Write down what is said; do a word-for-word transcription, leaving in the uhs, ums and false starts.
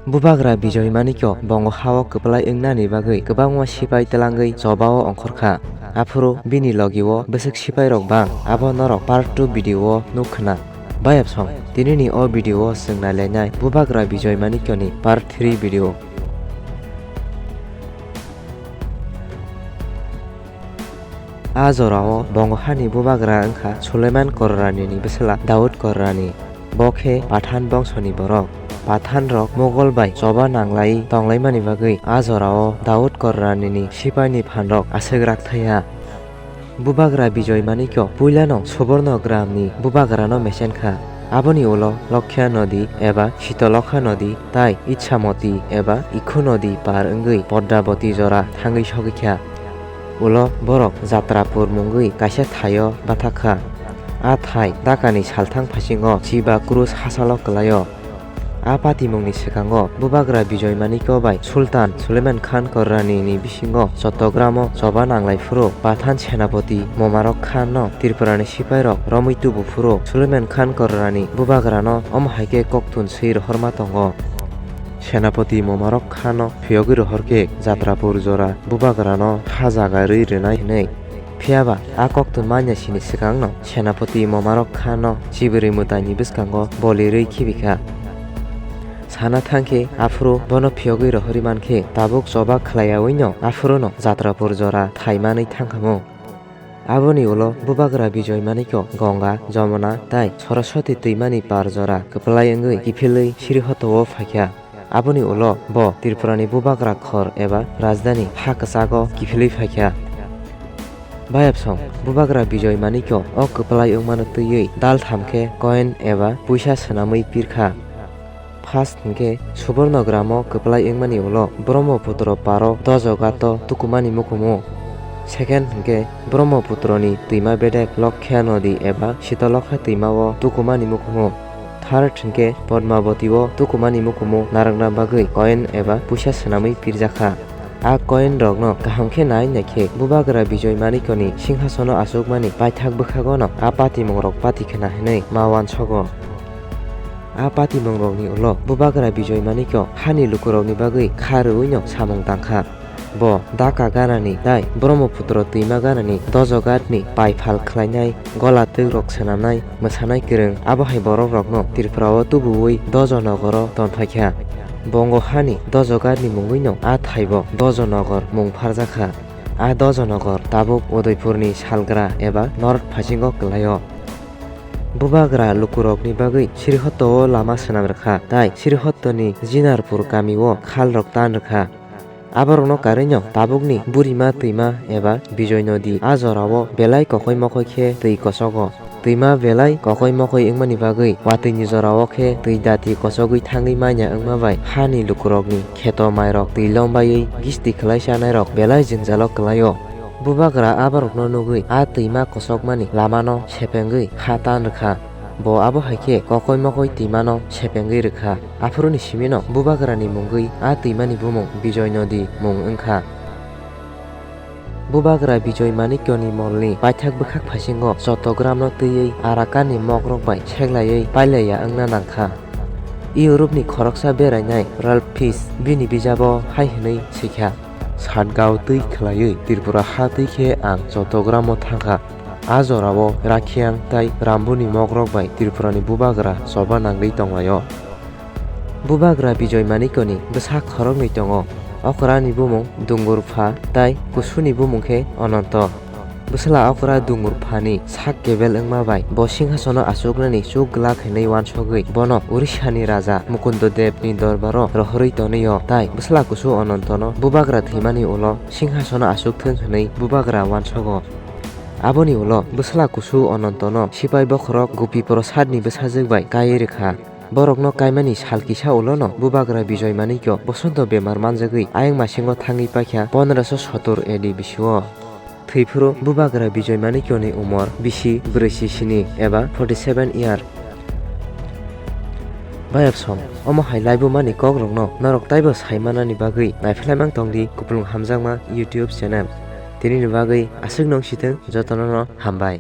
Bubagra Bijoy Manikyo bongo hao kwplai wngnani bagwi kwbangma sipai twlangwi chobao ongkhorkha. Aphuru bini logio bwswk sipairok bang, abo norok part two video o nuk khna. Bayapsong, tinini o video o chwng nailainai Bubagra Bijoy Manikyoni part three video. A jorao bongo hani bubagra wngkha Suleiman Korranini bwsla Daud Korrani. Bo khe Pathan bongsoni borok. Pathan rok Mughal bai choba nanglai tonglaimani bagwi a jorao Daud Korranini sipaini phanrok aswk rakthaiya. Bubagra Bijoy Manikyo puilano Suborno Gramni bubagrano mesenkha. Aboni ulo Lokkhya Nodi eba Sitolokha Nodi tai Ichamoti eba Ikhu Nodi par wngwi Podravoti jora thangwi sogwikha. Ulo borok Jatrapur mungwi kaisa thaio bathakha. A thai dakani salthang phasingo chiba krus hachalo kwlaio. A patimungni swkango Bubagra Bijoy Manikyo bai Sultan Suleiman Khan Korranini bisingo Chottogramo choba nanglaifuru Pathan Senapoti Momarok Khan no Tripurani sipairok romwi tubuphuru Suleiman Khan Korrani bubagrano omo hai khe koktun swi rohorma tongo. Senapoti Momarok Khan no phiyogwi rohor khe Jatrapur jora bubagrano ha jaga rwi rwnai hwnwi. Phiyaba a koktun manya sini swkangno Senapoti Momarok Khan no chibrwi mwtaini bwskango bolirwi khibikha. Sana thangkhe aphuru bono phiyogwi rohorwi mankhe tabuk choba khlaiyawi no aphuru no Jatrapur jora thaimanwi thangkhamu. Aboni ulo Bubagra Bijoy Manikyo Gonga, Jamuna tai Saraswati twimani par jora kwplai wngwi kiphilwi Srihoto o phaikha. Aboni ulo bo Tripurani bubagra khor eba rajdhani ha kwchago kiphilwi phaikha. Bayapsong, Bubagra Bijoy Manikyo o kwplai wngmano twiwi dal tham khe coin eba puisa swnamwi pirkha. First hinkhe Suborno Gramo kwplai wngmani ulo Brahmaputro paro Dojo Ghato tukumani mukumu. Second hinkhe Brahmaputroni twima bedek Lokkhya Nodi eba Sitolokha twimao tukumani mukumu. Third hinkhe Padmabati o tukumani mukumu narwkna bagwi coin eba puisa swnamwi pirjakha. A coin rokno kaham khe nai naikhe Bubagra Bijoy Manikyoni singhasono achukmani paithak bwkhagono a patimung rok pati khna hinwi ma uansogo. A patimung rokni ulo Bubagra Bijoy Manikyo hani lukurokni bagwi kha rwino samung tangkha. Bo Dhaka ganani tai Brahmaputro twima ganani Dojoghatni paiphal khlainai gola twk rok swnamnai mwsanai kwrwng, abo hai borok rokno Tripura o tubuwi Dojo Nogoro tonphaikha. Bongo hani Dojoghatni mungwino a thaibo Dojo Nogor mung pharjakha. A Dojo Nogor tabuk Udaipurni salgra eba north phasingo kwlaio. Bubagra lukurokni bagwi Srihoto o lama swnam rwkha, tai Srihotoni Jinarpur kamio khalrok tan rwkha. Aborokno karwino tabukni Burima twima eba Bijoy Nodi a jorao belai kokoi mokoi khe twi kosogo. Twima belai kokoi mokoi wngmani bagwi watwini jorao khe twi dati kosogwi thangwi manya wngma bai hani lukurokni kheto mairok twi lombaiwi gisti khlai chanairok belai jwngjalo kwlaio. Bubagra aborokno nugwi a twima kosokmani lamano sepengwi ha tan rwkha. Bo abo hai khe kokoi mokoi twimano sepengwi rwkha. Aphuruni simino Bubagrani mungwi a twimani bumung Bijoy Nodi mung wngkha. Bubagra Bijoy Manikyoni molni paithak bwkhak phasingo Chottogramno twiwi Arakanni mokrok bai seklaiwi pailaiya wngna nangkha. Europeni khoroksa berainai Ralph Fisch bini bijabo hai hwnwi swikha. Satgao twi khwlaiwi Tripura ha twi khe ang Chottogramo thangkha. A jorao Rakhiang tai Rambuni mokrok bai Tripurani bubagra choba nangwi tonglaio. Bubagra Bijoy Manikyoni bwsa khoroknwi tongo. Okrani bumung Dungurpha tai kusuni bumung khe Ononto. Bwsla okra Dungurphani sak kebel wngma bai bo singhasono achuknani chuk glak hwnwi uansugwi bono Orissani raja Mukundodevni dorbaro rohorwi tonwi-o, tai bwsla kusu Onontono bubagra thwimani ulo singhasono achuk thung hwnwi bubagra uansugo. Aboni ulo bwsla kusu Onontono sipai bokhorok Gopi Prosadni bwsajwk bai kaiwi rwkha. Borokno kaimani sal kisa ulono bubagra Bijoy Manikyo bosonto bemar manjagwi ayang masingo thangwi paikha pondroso sottor A D bisio. Thwiphuru bubagra Bijoy Manikyoni umor bisi brwichi sini eba forty seven year. Bayapsong, omo hai laibumani kokrokno norok taibo sai manani bagwi naiphlai mang tongdi kupulung hamjakma YouTube channel. Tinini bagwi aswk nung sitwng jotono no hambai.